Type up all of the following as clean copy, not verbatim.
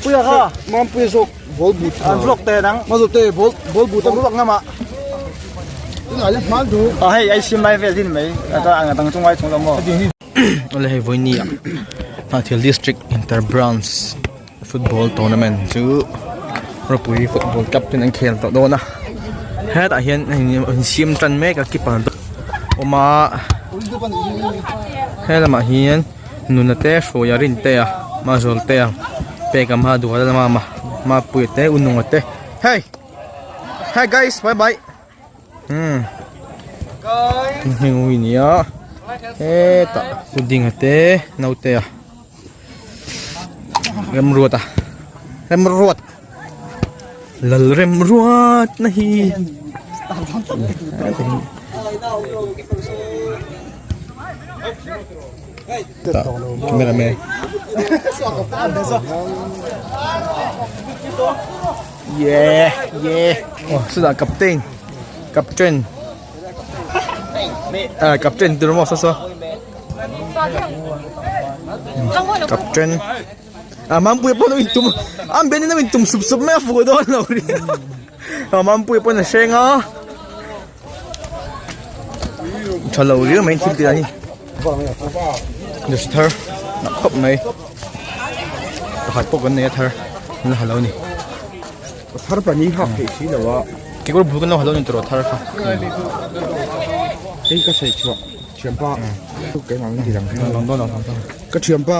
Puia kha. Mampuia zawk ball but An vlog te nang. Ma zawk te ball ball but Ball vlog ngama. Tunah le hman du. A hei ai sim lai vel din mai. Ata ang dang chung ai chung lo mo. Awle hei vawiini ah Hnahthial District Inter Branch Football Tournament chu ropui football club ten an khel tawh dawn a hetah hian hei an siam tan mek a keeper awm a he lamah hian nuna te hruaia rin te a mahzawl te a pek a maduha lama mapuia te u nunga te hey hi guys bye bye. Umm heng ui nia hetah pudding a te naute a remruat a remruat lal remruat na hi camera man Yeah yeah oh chutah captain captain ah captain tur maw saw saw captain ah mampuia pawh a lo intum a an ben in a lo intum sup sup mai a fuh dawn lo ri ah mampuia pawn a hreng a tha lo riau mai thil tih dan hi jersey thar nak khawp mai pakhat pawh kan nei a thar an la ha lo a ni thar pahnih hak theih si lo a kekawr bul kan lo ha lo a ni tawh thar kha hei ka sawi chhuah thianpa keimah min ti lang ka thianpa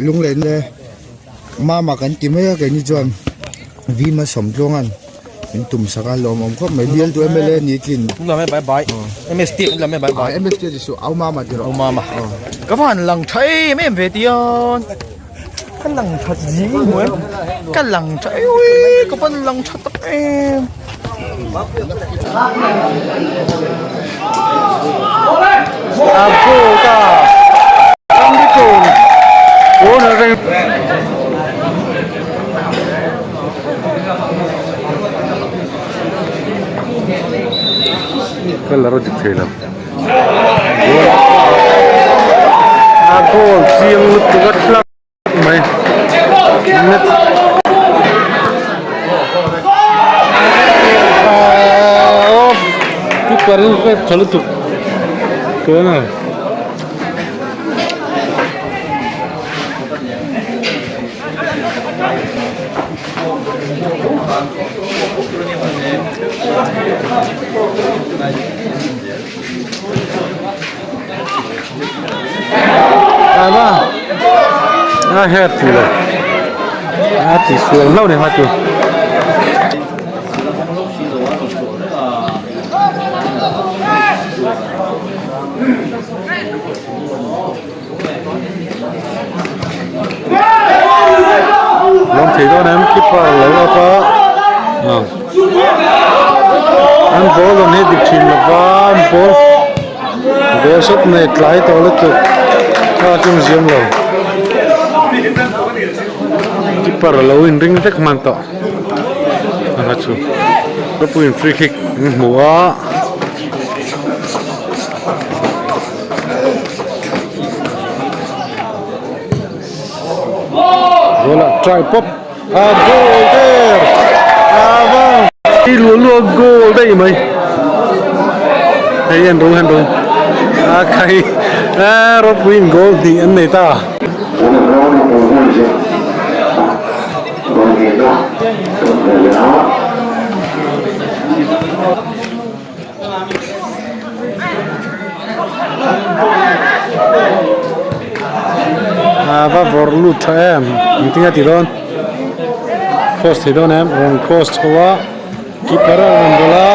Lunglen e mama kan ti mai a keini chuan vima sawmtluanga'n min tum sak a lawmawm khawp mai bialtu mla ni tlin bye bye mst bye bye mst ti suh au mama ti rawh au mama ka van lang tha em em ve tian ka lang tha zing hmu em ka lang tha ui ka van lang tha tak em A goal ta. Colour a dik thei lo. A goal chiang lutuk a tlak mai. Net keeper in save tha lutuk tuna. A her tih lo a ti sual hlauh ni hma chu. Lawm thei dawn em keeper lo up a an ball rawn hi dik thin lova an ball goal sawt nei tlai tawh lutuk a tum ziam lo keeper lo in ring vek hman tawh a chu ropui in free kick an hmu a. Goal ah try pawp a goal der a va i luah luah goal daih mai hei en ru en ru a khai a ropui in goal hnih an nei ta. A va vawrh lut tha em engtin a ti dawn cross thei dawn em rawn cross chho a keeper a rawn bawlh a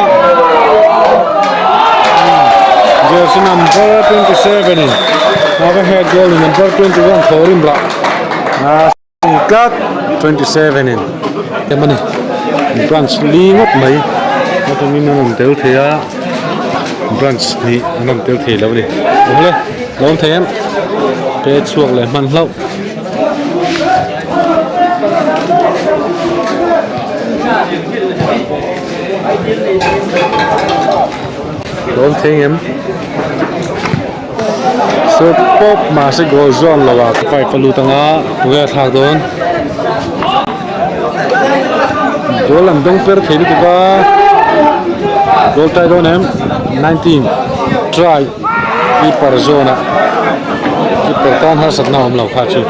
jersey number 27 in a va head goal in number 21 thaw rim lah a tlat 27 in em ani branch li ngawt mai atangin an rawn tel thei a branch hnih an rawn tel thei lo a ni awle lawm thei em te chhuak leh hman hlauh. Lawm thei em. Sir pawp mahse goal zawn lo ah five a lut anga tunge a thlak dawn. Goal an dawng per thei lutuk a goal tai dawn em 19 try keeper zawn ah keeper tan harsatna a awm lo kha chu.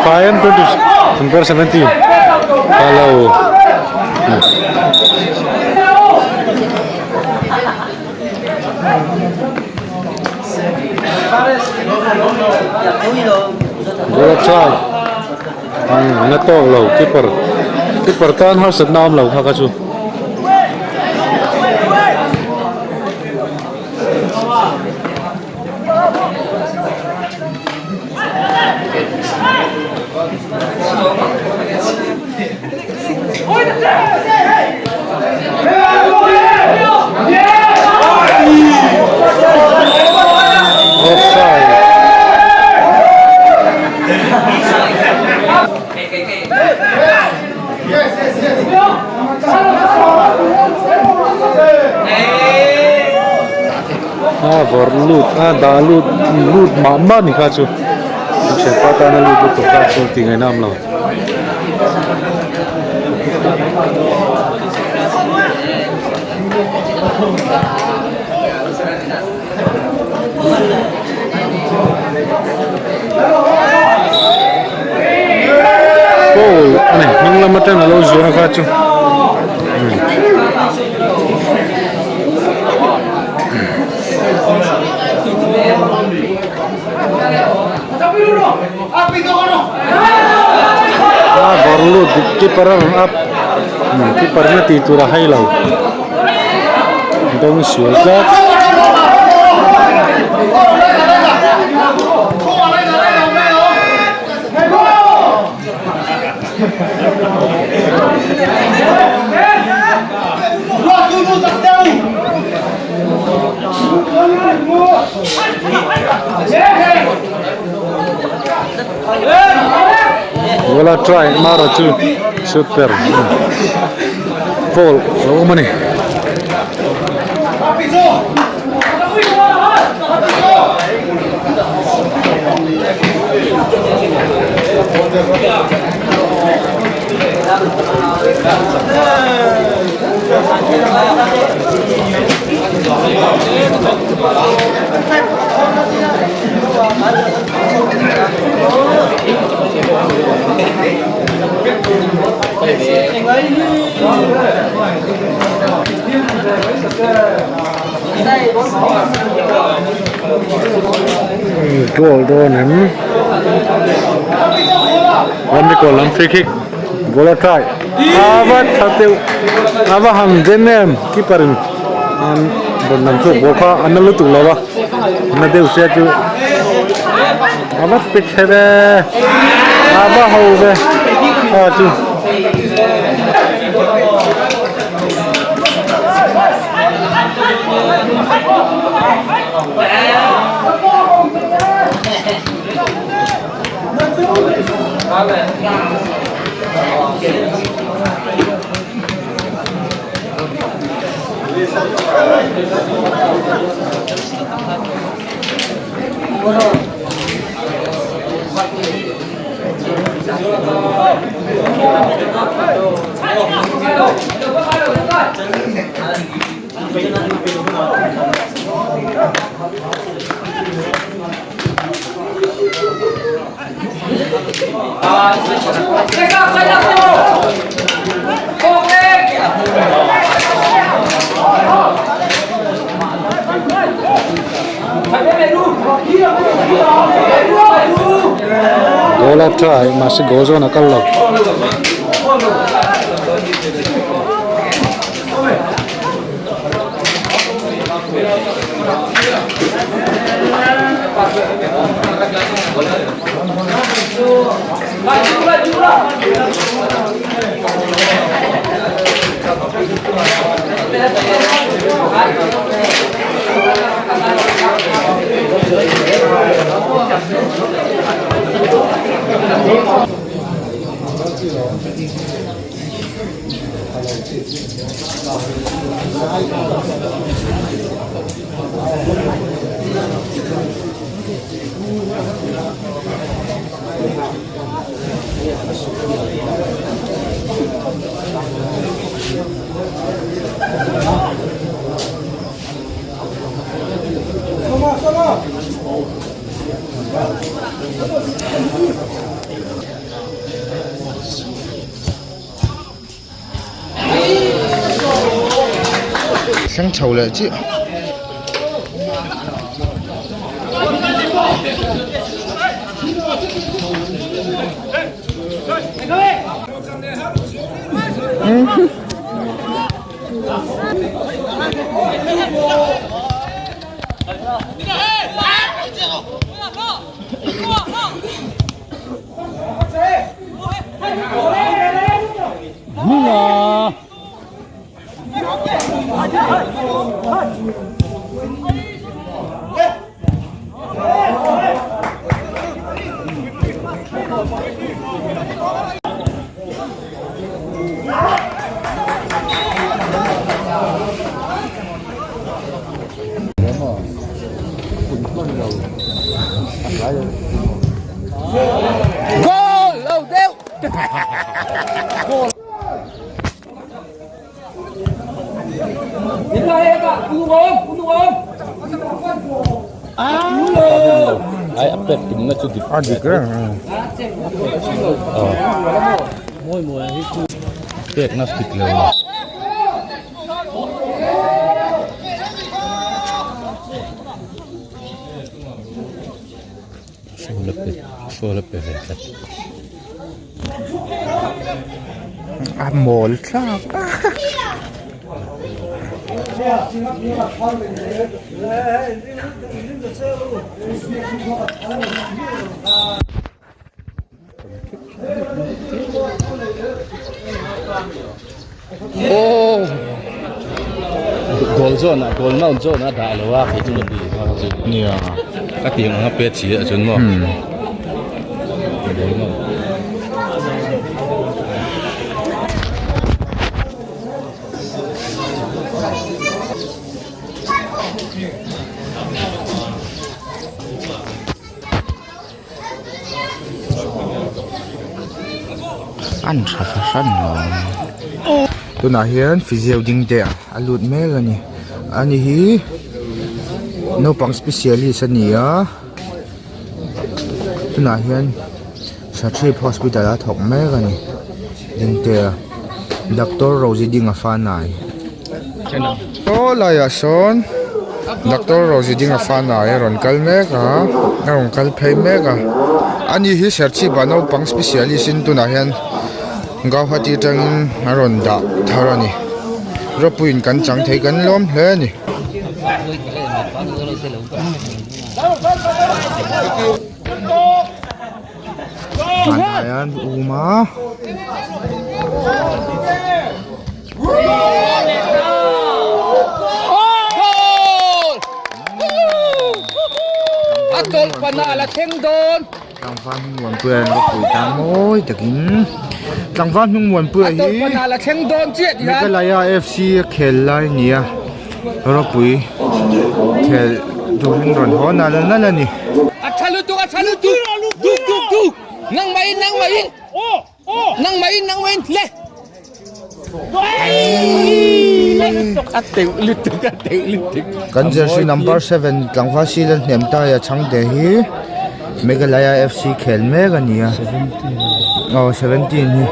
Fire 20 number 17 hello Goal try na tawk lo keeper keeper tan harsatna awm lo kha kha chu. Offside. A vawrh lut a dah lut lut mah mah ni kha chu thianpa tana lut lutuk kha chu tih ngaihna awm lo. Goal a ni hnung lam atang alo zuan a kha chu a vawr lut keeper a rawn up keeper na tih tur a hai lo dawng sual tlat. Goal a try mara chu shoot per foul a awm a ni. Goal dawn em Ramri lam free kick goal a try a va tha deuh a va han den em keeper in an rawn lam chhuak bawk a a na lutuk lo a na deuh sia chu a va pe kher e a va ho ve a chu. Goal a try mahse goal zawn a kal lo. Thleng chho leh chiah. A dik reng a. A mawl thlak a. Goal zawn ah goal mount zawn ah dah lo a kei chu ka ti Nia. Ka ti ang a pet si a chuan maw. Goal mount. An tha fahran lo tunah hian physio ding te a lut mek a ni ani hi naupang specialist a ni a tunah hian Satrip hospital a thawk mek a ni dingtea doctor Rozidinga fanai saw laiah sawn doctor Rozidinga fanai a rawn kal mek a a rawn kal phei mek a ani hi Serchhip ah naupang specialist in tunah hian Guwahati atangin a rawn dah thar a ni rawpuiin kan chang thei kan lawm hle a ni. Hmanah hian um a. Tlangval Hmingmuanpuia an va pui ta mawi takin Tlangval Hmingmuanpuia hi Meghalaya FC a khel lai a ni a ropui khel turin rawn haw nal nal a ni. A tha lutuk a tha lutuk duk duk duk nangmah in nangmah in nangmah in nangmah in le a teuh lutuk a teuh lutuk. Kan jersey number 7 tlangval Silan Hnemtaia chhangte hi Meghalaya FC khel mek a ni a aw 17 hi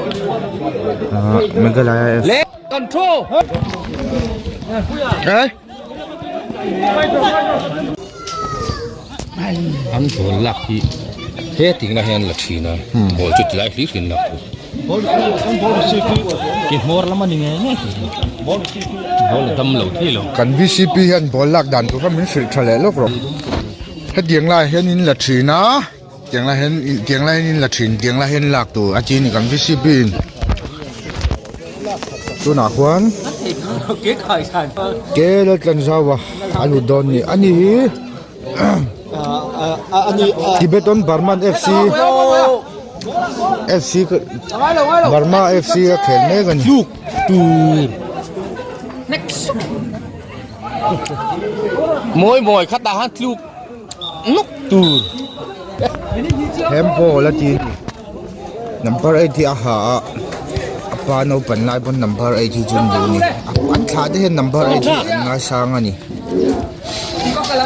ah Meghalaya FC. Le control. Eh? An ball lak hi he tingna hian la thin a ball chu tilai hlir hlir lak thu ki hmawr lam a ni ngei ngei ball a dam lo thei lo Kan VCP hian ball lak dan tur kha min hrilh tha leh lawk rawh. Hetiang lai hian in la thin a tiang lai hian tiang lai hian in la thin tiang lai hian lak tur a ti a ni kan vcp in tunah khuan ke la tlan zau a a lut dawn a ni ani hi Tibetan Burman FC FC Burma FC a khel mek a ni. Mawi mawi kha tah han tluk nuk tur. Handball a ti a ni. Number 8 hi a ha a, a pa naupan lai pawn number 8 hi chu an duh a ni. An thlah te hian number 8 hi an ngaisang a ni.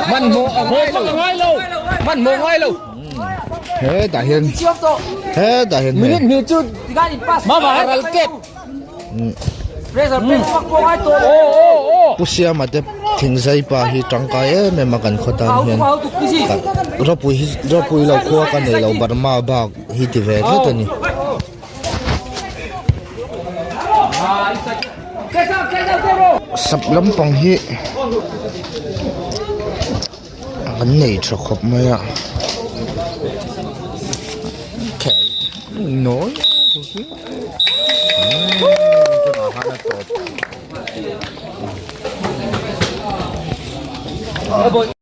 Hmanhmawh a ngai lo. Hmanhmawh a ngai lo. Hetah hian hetah hian Minute hnih chu mama ral kep. Pu Siama te thingzai pa hi tangkai em em a kan khaw tan hian ropui hi ropui lo khua ka nei lo Burma bak hi ti ve tlat a ni. Sap lampang hi an nei tha khawp mai a nawi tunah khan a tawp.